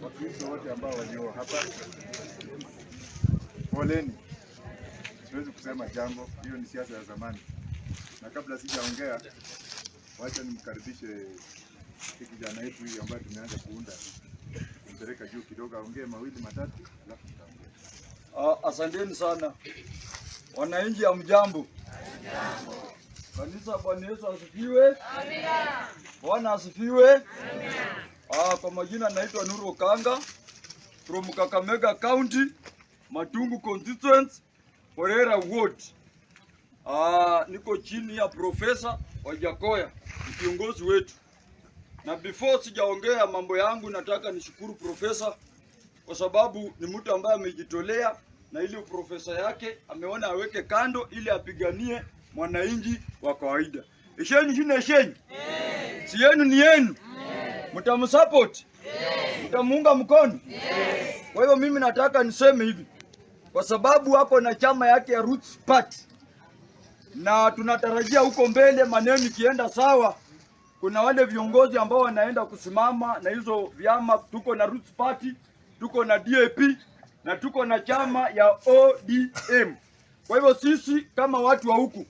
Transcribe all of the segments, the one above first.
Wakristo wote ambao walio hapa, poleni. Siwezi kusema jambo, hiyo ni siasa ya zamani. Na kabla sijaongea, wacha nimkaribishe hii kijana yetu hii ambayo tumeanza kuunda, kumpeleka juu kidogo, aongee mawili matatu, alafu tutaongea. Ah, asanteni sana wananchi, hamjambo? Kanisa, Bwana Yesu asifiwe. Amina. Bwana asifiwe. Amina. Kwa majina naitwa Nuru Okanga from Kakamega County, Matungu constituency, Horera Ward. Niko chini ya Profesa Wajackoyah, ni kiongozi wetu. Na before sijaongea mambo yangu, nataka nishukuru profesa kwa sababu ni mtu ambaye amejitolea na ili profesa yake ameona aweke kando ili apiganie mwananchi wa kawaida. Ishenyu shina ishenyu, si yenu ni yenu, mtamsupport, mtamuunga mkono. Kwa hivyo mimi nataka niseme hivi, kwa sababu ako na chama yake ya Roots Party na tunatarajia huko mbele maneno ikienda sawa, kuna wale viongozi ambao wanaenda kusimama na hizo vyama. Tuko na Roots Party, tuko na DAP na tuko na chama ya ODM. Kwa hivyo sisi kama watu wa huku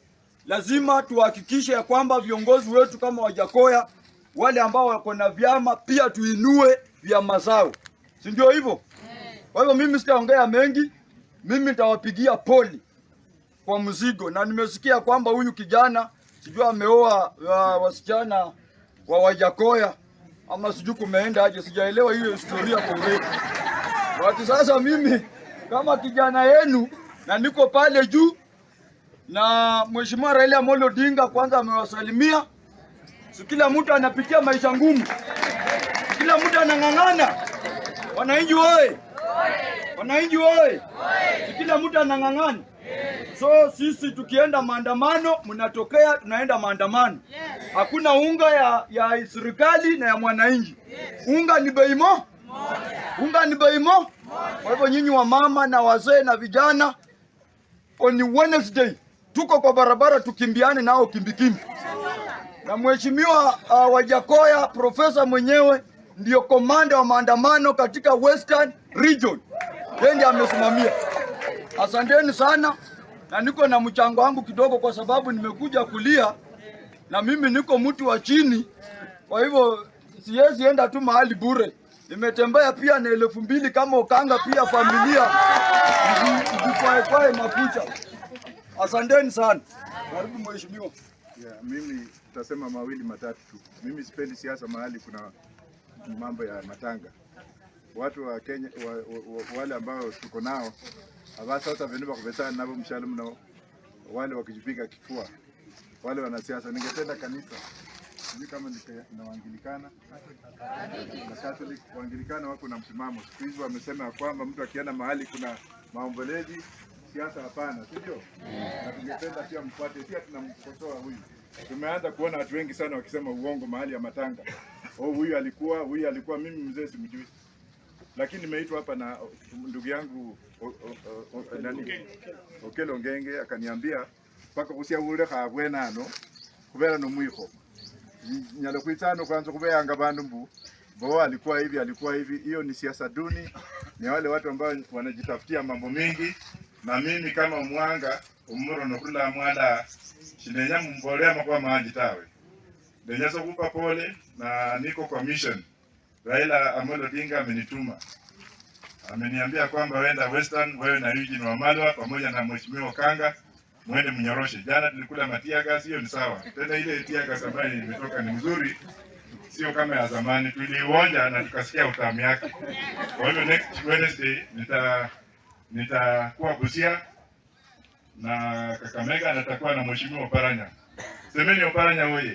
lazima tuhakikishe ya kwamba viongozi wetu kama Wajackoyah, wale ambao wako na vyama pia tuinue vyama zao, si ndio hivyo? Kwa hivyo mimi sitaongea mengi, mimi nitawapigia pole kwa mzigo, na nimesikia kwamba huyu kijana sijui ameoa wasichana wa Wajackoyah ama sijui kumeenda aje, sijaelewa hiyo historia kwa urefu. Watu sasa, mimi kama kijana yenu na niko pale juu na Mheshimiwa Raila Amolo Odinga kwanza amewasalimia. Si kila mtu anapitia maisha ngumu, kila mtu anang'ang'ana. Wananchi oye! Wananchi oye! Si kila mtu anang'ang'ana. So sisi tukienda maandamano, mnatokea, tunaenda maandamano. Hakuna unga ya serikali na ya mwananchi. Unga ni bei mo, unga ni bei mo. Kwa hivyo nyinyi wamama na wazee na vijana, on Wednesday tuko kwa barabara, tukimbiane nao kimbikimbi. Na mheshimiwa Wajackoyah profesa mwenyewe ndio komanda wa maandamano katika Western Region, yeye ndiye amesimamia. Asanteni sana, na niko na mchango wangu kidogo, kwa sababu nimekuja kulia na mimi niko mtu wa chini, kwa hivyo siwezi enda tu mahali bure. Nimetembea pia na 2000 kama Okanga, pia familia ikikwaekwae makucha. Asanteni sana. Karibu mheshimiwa. Yeah, mimi tutasema mawili matatu tu. Mimi sipendi siasa mahali kuna mambo ya matanga. Watu wa Kenya wale ambao tuko nao aba sasa venu bakubesana nabo mshalo mno, wale wakijipiga kifua, wale wanasiasa. Ningependa kanisa, sijui kama ni na Waanglikana na Catholic. Waanglikana wako na msimamo siku hizi, wamesema ya kwamba mtu akienda mahali kuna maombolezi, siasa hapana, si ndio? Na tungependa pia mfuate, pia tunamkosoa huyu. Tumeanza kuona watu wengi sana wakisema uongo mahali ya matanga. Oh, huyu alikuwa, mimi mzee simjui, lakini nimeitwa hapa na ndugu yangu nani Okelo Ngenge akaniambia paka kusia ule khabwene ano kubera no mwikho nyala khwitsa ano kwanza khubeyanga bandu mbu bo alikuwa hivi, alikuwa hivi. Hiyo ni siasa duni, ni wale watu ambao wanajitafutia mambo mengi. Na mimi kama mwanga umurono khurula mwala shinenya mumbolea makhuwa manji tawe, ndenya sa khupa pole na niko kwa mission. Raila Amolo Odinga amenituma, ameniambia kwamba wenda Western, wewe na Eugene Wamalwa pamoja na Mheshimiwa Okanga mwende mnyoroshe. Jana tulikula matear gas, hiyo ni sawa. Tena ile tear gas ambayo imetoka ni mzuri, sio kama ya zamani. Tuliionja na tukasikia utamu yake. Kwa hivyo next Wednesday nitakuwa Busia na Kakamega na nitakuwa na Mheshimiwa Oparanya. Semeni Oparanya oye!